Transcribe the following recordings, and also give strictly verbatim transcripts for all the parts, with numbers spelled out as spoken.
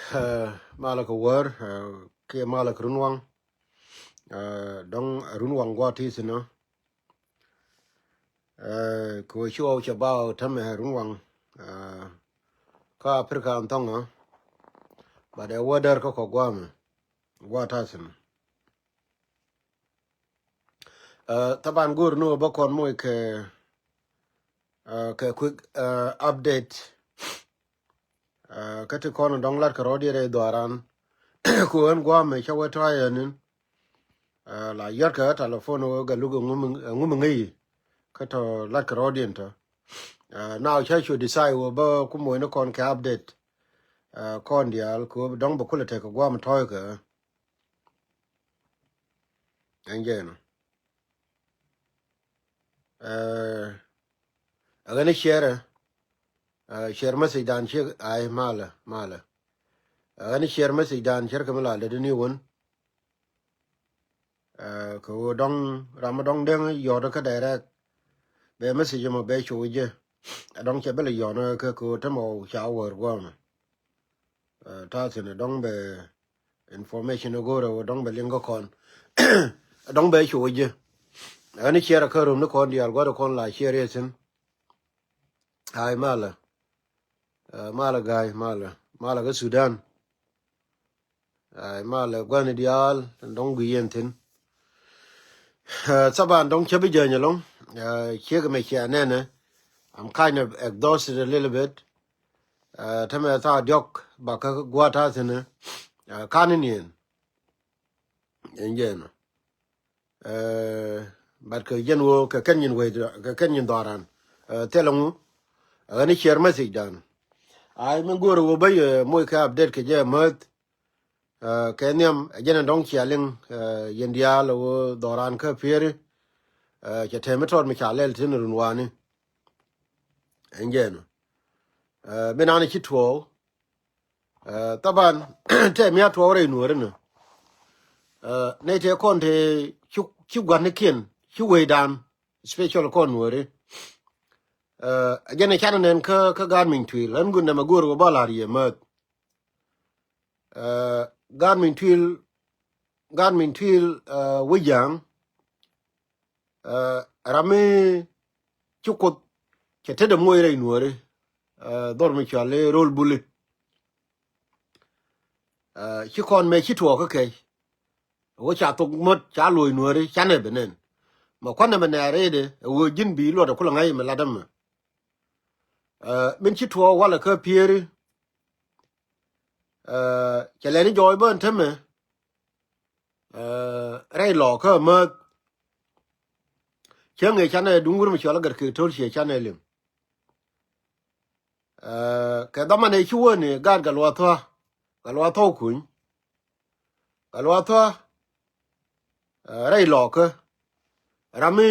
Ɛ, malɛ kɛ wäär, ɛ, kiɛ malɛ kɛ runwaŋ. Ɛ, dɔ̱ŋ runwaŋ gua̱a̱th ti thi̱n ɔ. Ɛ, kɛ ɣöö ci ɣɔw cɛ ba ɣɔw tämɛ runwaŋ. Ɛ, kä Aprika ɛn thɔ̱ŋ ɔ. Bat ɛ wäär däär kä kɔ gua̱a̱mɛ gua̱a̱th ta̱a̱ thi̱n. Ɛ, thaban go̱o̱r ni ɣöö bä kɔn moc kɛ, ɛ, kɛ quick, ɛ, update. Ɛ, kä ti kɔn dɔ̱ŋ lat kɛ rɔ̱diɛn rɛy dhɔaaran. Ku ɣän gua̱a̱mɛ cä wä tɔ̱ a yɛn in. Ɛ, la yɔ̱t kɛ telephone ɣöö Galuk ɛŋu mi, ɛŋu mi ŋäci. Kä tɔ̱ lat kɛ rɔ̱diɛn tɔ̱. Ɛ, now cä cu decide ɣöö bä ku moc ni kɔn kɛ update. Ɛ, kɔn diaal ku dɔ̱ŋ bɛ kulɛ tek kɛ gua̱a̱mɛ tɔ̱ kɛ. Ɛn jɛn. Ɛ, ɛ ɣän i̱ share, ɛ, share message dan ciek, ay, malɛ, malɛ. Ɛ ɣän i̱ share message dan ciek kɛ mi la lät ni wän. Ɛ, kɛ ɣöö dɔ̱ŋ ram mi dɔ̱ŋ deŋ yɔ̱t kä direct. Bɛ message mɔ bɛ cu jɛ. Ɛ dɔ̱ŋ cɛ bä lɛ yɔ̱t kä kɛ ɣöö tämɛ ɣɔw ca wäär gua̱a̱mɛ. Ɛ, ta̱a̱ thi̱n dɔ̱ŋ bɛ information go̱o̱rɛ wä dɔ̱ŋ bɛ liŋ kä kɔn. Dɔ̱ŋ bɛ cu wä ji̱. Ɣän i̱ share kä rum ni kɔn diaal gua̱dɛ kɔn la share yɛ thi̱n. Ay, malɛ. Ɛ, malɛ ga̱a̱y, malɛ. Malɛ kä Sudan. Ay, malɛ gua̱ni diaal dɔ̱ŋ gui yɛn thi̱n. Ɛ, thaban dɔ̱ŋ cä bi jäny ɛlɔ̱ŋ. Ɛ, ciek mɛ cia nɛnɛ. I'm kind of exhausted a little bit. Ɛ, tämɛ thaak diɔ̱k ba kä gua̱a̱th ta̱a̱ thi̱n. Ɛ, ka̱n in yɛn. Ɛn jɛn. Ɛ, but kɛ jɛn ɣöö kɛ kɛn nyin wec, kɛ kɛn nyin dhɔaran. Ɛ, thilɛ ŋu. Ɛ, ɣän i̱ share message dan. Ay, min go̱o̱rɛ ɣöö bä yɛ moc kɛ update kɛ jɛ mäth. Ɛ, kɛ nhiam, ɛ, jɛn ɛ dɔ̱ŋ cia liŋ, ɛ, yɛn diaal ɛ ɣöö dhɔran kä Pieri. Ɛ, cɛ tɛm mi tɔt mi ca lɛl thi̱n run wani. Ɛn jɛn. Ɛ, mi nan ci tuɔɔk. Ɛ, thaban, tɛ mi a tuɔɔk rɛy nuɔri ni. Ɛ, nɛy tëë kɔn tëë ci, ci gua̱nikiɛn, ci wecdan, special kɔn nuɔri. Ɛ, jɛn ɛ canɛ nɛn kä, kä gaat Miny Tuil, ɣän gun nɛmɛ go̱o̱r ɣöö bä la̱r yɛ mäth. Ɛ, gaat Miny Tuil, gaat Miny Tuil, ɛ, wä ja̱a̱ŋ. Ɛ, ram mi ci Kuoth cɛ tetdɛ moc rɛy nuɔri. Ɛ, dhɔr mi cɔal i̱ Rol Buli. Ɛ, ci kɔn mɛ ci tuɔɔk kä kɛc. Wä ca thok mät ca loc nuɔri canɛ bi nɛn. Mɛ kuanɛ mɛ nɛɛr rɛydɛ ɛ ɣöö ji̱n bi luɔt ɛ kulɛ ŋa̱c mɛ lat ɛmɛ. Ɛ, min ci tuɔɔk walɛ kä Pieri. Ɛ, cɛ lɛni jɔɔc bä ɛn tämɛ. Ɛ, rɛy lɔɔkä mäth. Cäŋ ëë canɛ duŋ wur mi cɔl a gɛr kek to̱l ciɛ canɛ liŋ. Ɛ, kɛ dhaman ëë ci wäni gaat Gatluak Thua̱a̱. Gatluak Thua̱a̱ kuny. Gatluak Thua̱a̱, ɛ, rɛy lɔɔkä. Ram mi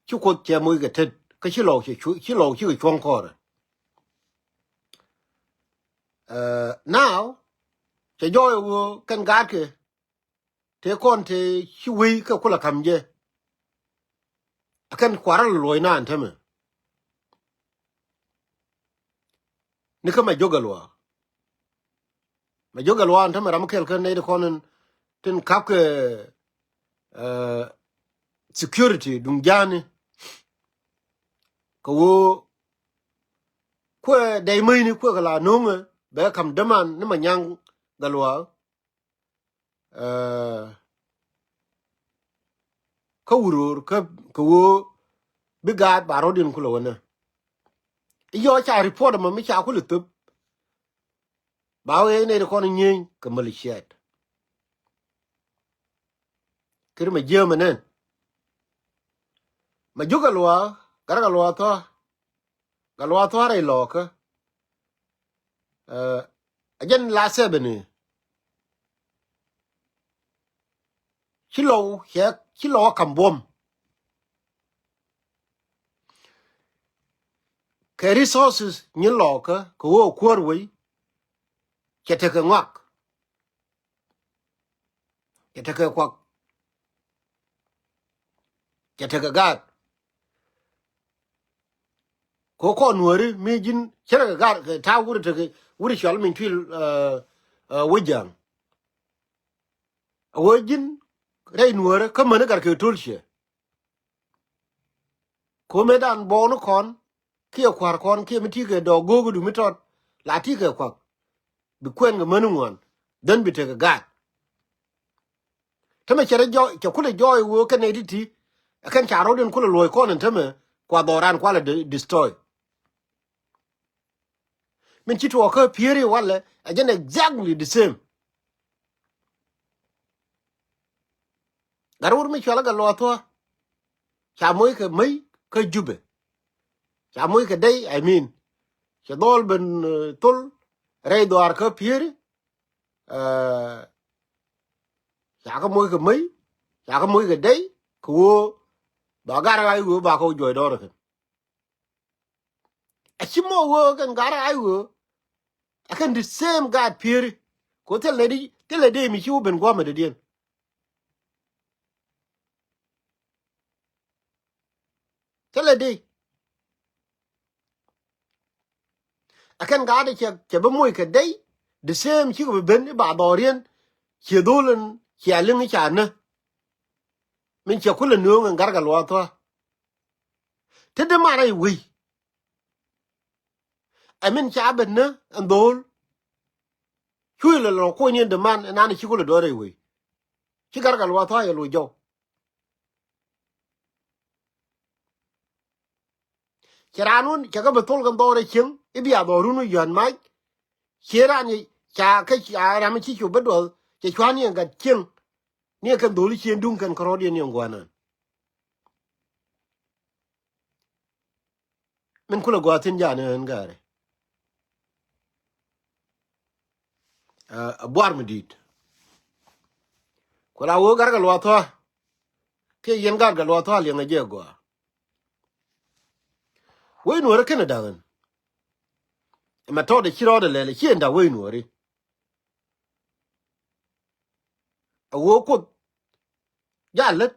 ci Kuoth cɛ moc kɛ tet. Kä ci lɔɔk ci cu-, ci lɔɔk cikɛ cuɔ̱ŋ kɔɔrɛ. Ɛ, now, cɛ jɔɔc ɛ ɣöö kɛn gaatkɛ, tëë kɔn tëë ci wei kɛ kulɛ ka̱m jɛ. Ɛ kɛn kua̱rä lɔ luɔ̱c naan tämɛ. Ni kä Majok Gatluak. Majok Gatluak ɛn tämɛ ram kɛl kä nɛy ti kɔn in tin ka̱pkɛ, ɛ, security duŋ ja̱a̱ni. Kɛ ɣöö kuɛ dɛy mäcni kuɛ kɛ la no̱o̱ŋɛ bɛ ka̱m däman ni Manyaŋ Gatluak. Ɛ, kä wuror kä, kɛ ɣöö bi gaat ba rɔ̱diɛn kulɛ wänä. I̱ yɔɔ ca report ɛmɔ mi ca kulɛ thöp. Ba wee nɛy ti kɔn nyieny kɛ maliciat. Kiri mɛ jiäämɛ nɛn. Mɛ jiök Gatluak, gat Gatluak Thua̱a̱. Gatluak Thua̱a̱ rɛy lɔɔkä. Ɛ, ɛ jɛn la sɛbɛni. Ci lɔw, cɛ, ci lɔw a ka̱m buɔ̱m. Kɛ resources nyin lɔɔkä, kɛ ɣöö kuäär wei, cɛ tekɛ ŋɔak. Cɛ tekɛ kuak. Cɛ tekɛ gaat. Kɛ kɔn nuääri mi ji̱n cärɛ kɛ gaat kɛ ta̱a̱ wurɛ tekɛ wut cɔal min tuil, eh, eh, wä ja̱a̱ŋ. A wä ji̱n rɛy nuäärä kä mäni gat kɛ to̱l ciɛ. Ko̱mɛ dan bɔɔni kɔn kiɛ kua̱r kɔn kiɛ mi ti kɛ dɔɔk go̱o̱k idu mi tɔt la ti kɛ kuak. Bi kuɛn kɛ mäni ŋuan. Then bi tekɛ gaat. Tämɛ cɛ rɛ jɔɔc, cɛ kulɛ jɔɔc wee kɛn nɛy ti̱ti̱. Ɛ kɛn ca rɔ̱diɛn kulɛ luɔ̱c kɔn ɛn tämɛ kua dhɔran kualɛ de-, destroy. Min ci tuɔɔk kä Pieri walɛ ɛ jɛn exactly the same. Gat wur mi cual ɛ Gatluak Thua̱a̱. Ca moc kɛ mäc kä Jubɛ. Ca moc kɛ dey, I mean. Cɛ dhɔl ben, eh, thol rɛy dhɔaar kä Pieri. Eh, ca kɛ moc kɛ mäc, ca kɛ moc kɛ dey, kɛ ɣöö ba gat ɛ ɣa̱c ɣöö ba kɛ wä juɔc dɔɔr ɛ kɛn. A ci mɔ ɣöö kɛn gat ɛ ɣa̱c ɣöö ɛ kɛn the same gat Pieri. Kɛ ɣöö thilɛ di, thilɛ di mi ci wä ben gua̱a̱mɛ dɔ̱diɛn. Thilɛ di. Ɛ kɛn gaat cɛ, cɛ bi moc kɛ dey, the same cikɛ bi ben i̱ ba dhɔriɛn, ciɛ dho̱l ɛn, cia liŋ i̱ ca nä. Min cɛ kulɛ nööŋ ɛn gat Gatluak Thua̱a̱. Te dee man rɛy wei. Ɛ min ca ben nä ɛn dho̱l. Cuc lɛ lɔ kuɔ̱ny ni ɛn dee man ɛn an ci kulɛ dɔɔr rɛy wei. Ci gat Gatluak Thua̱a̱ yɛ loc jɔw. Cɛ raan wun cɛ kɛ bi thol kɛn dhɔr ɛ cieŋ i̱ bia dhɔr run wi̱i̱ yua̱n mac. Ciɛ raan i̱ ca kä ca ram i̱ ci cop bä duɔth cɛ cua̱n yɛn gat cieŋ. Ni ɛ kɛn dholi cien duŋ kɛn kärɔɔdiɛn yɛn gua̱a̱n an. Min kulɛ gua̱a̱ thi̱n ja̱a̱n ɛ ɣän ga̱a̱rɛ. Ɛ buar mi di̱i̱t. Ku la wee gat Gatluak Thua̱a̱. Kiɛ yɛn gat Gatluak Thua̱a̱ liɛŋɛ jɛ gɔaa. Wec nuɔ̱ɔ̱ri kenɛ da̱k ɣän. Ɛmɛ tɔɔt ɛ ci rɔɔdɛ lɛl ɛ ci ɛn da̱k wec nuɔ̱ɔ̱ri. Ɛ wee Kuoth ja̱ lät.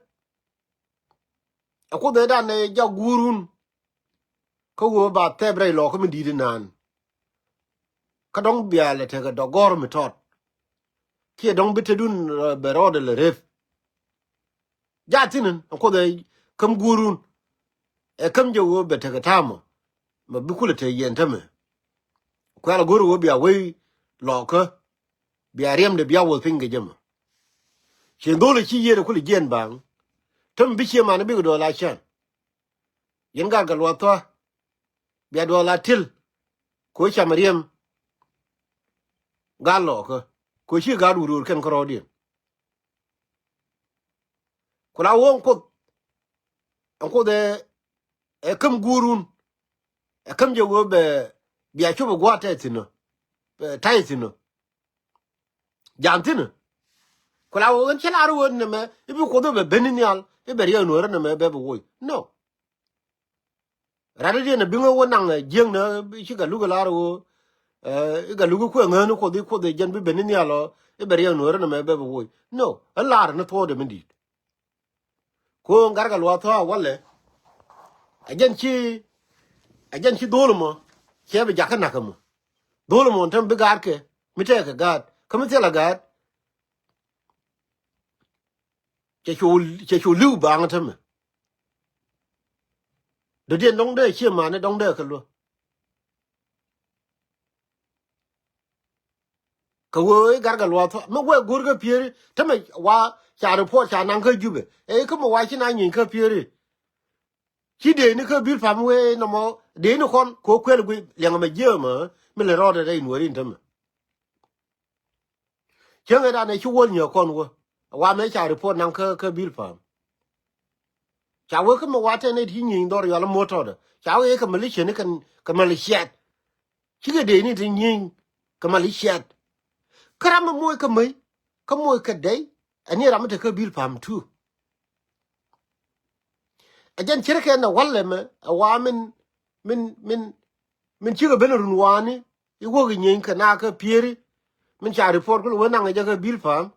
Ɛ Kuoth ëëdan ɛ ja̱ guurun. Kä wee ba thɛp rɛy lɔɔkä mi di̱i̱t inan. Kä dɔ̱ŋ bia lɛ tekɛ dɔ̱k gɔ̱r mi tɔt. Kiɛ dɔ̱ŋ bi tetdun, eh, bɛ rɔɔdɛ lɛ rep. Ja̱ thi̱n ɛn ɛ Kuoth ɛ käm guurun. Ɛ käm jɛ wee bɛ tekɛ ta̱a̱mɔ. Mɛ bi kulɛ te yɛn tämɛ. Kuɛl a go̱r wee bia wei lɔɔkä. Bia riɛmdɛ bia wuɔth piny kɛ jɛ mɔ. Cien dho̱l ɛ ci yiëër ɛ kulɛ jiɛn ba̱a̱ŋ. Tämɛ bi cie man bikɛ duɔl a cän. Yɛn gat Gatluak Thua̱a̱. Bia duɔl a til. Ko̱ cam riɛm. Gat lɔɔkä. Ko̱ ci gat wur wur kɛn kärɔɔdiɛn. Ku la wä ɛn Kuoth. Ɛn Kuoth ɛ, ɛ käm guurun. Ɛ käm jɛ wee bɛ bia cop ɛ gua̱a̱t tɛth thi̱n ɔ. Ɛ, ta̱y thi̱n ɔ. Ja̱a̱n thi̱n ɔ. Ku la wä ɛn cä lar wä nɛmɛ i̱ bi Kuoth i̱ bɛ ben i̱ nhial i̱ bɛ riɛk nuäärä nɛmɛ bɛ bi woc. No. Rat i̱ diɛn ɛ biŋä wä naŋ, eh, jiäknä, eh, ci Gatluak ɛ lar ɣöö, eh, i̱ Gatluak i̱ kuɛ ŋääni Kuoth i̱ Kuoth ɛ jɛn bi ben i̱ nhial ɔ i̱ bɛ riɛk nuäärä nɛmɛ bɛ bi woc. No, ɛ lar ni thuɔɔdɛ mi di̱i̱t. Ko̱o̱ŋ gat Gatluak Thua̱a̱ walɛ. Ɛ jɛn ci, ɛ jɛn ci dho̱o̱l ɛmɔ cɛ bi jakä na̱k ɛmɔ. Dho̱o̱l ɛmɔ täm bi gaatkɛ mi tɛɛkɛ gaat kä mi thilɛ gaat. Cɛ cu, cɛ cu li̱w baaŋ tämɛ. Dɔ̱diɛn dɔ̱ŋ dee cie mani dɔ̱ŋ dee kɛ luäk. Kɛ wee i̱ gat Gatluak Thua̱a̱ mi wee go̱o̱r kä Pieri tämɛ wa ca report ca naŋ kä Jubɛ. Ɛ i̱ kä mi wa ci na nyieeny kä Pieri. Ci dee ni kä Bilpam wee nɔmɔ dee ni kɔn kɛ wä kuɛl guiy liɛŋ ɛmɛ jiäämä mi lɛ rɔɔdɛ rɛy nuɔ̱ɔ̱rin tämɛ. Cäŋ ëëdan ɛ ci wuɔl nyääk kɔn wä. Wa mëë ca report naŋ kä, kä Bilpam. Ca wee kä mi wa tɛn ëë ti nyieny dhɔr yual muɔ̱t tɔ̱tdä. Ca wee kɛ militia ni kɛ, kɛ militiat. Cikɛ dee ni ti nyieny kɛ militiat. Kä ram mi moc kä mäc, kä moc kä dɛy, ɛ ni ram mi te kä Bilpam tu. Ɛ jɛn ce̱tkɛ nɛ walɛ mɛ, ɛ wa min, min, min, min cikɛ ben run wani, i̱ wäk i̱ nyieeny kɛ na kä Pieri, min ca report kul wee naŋ ɛ jɛ kä Bilpam,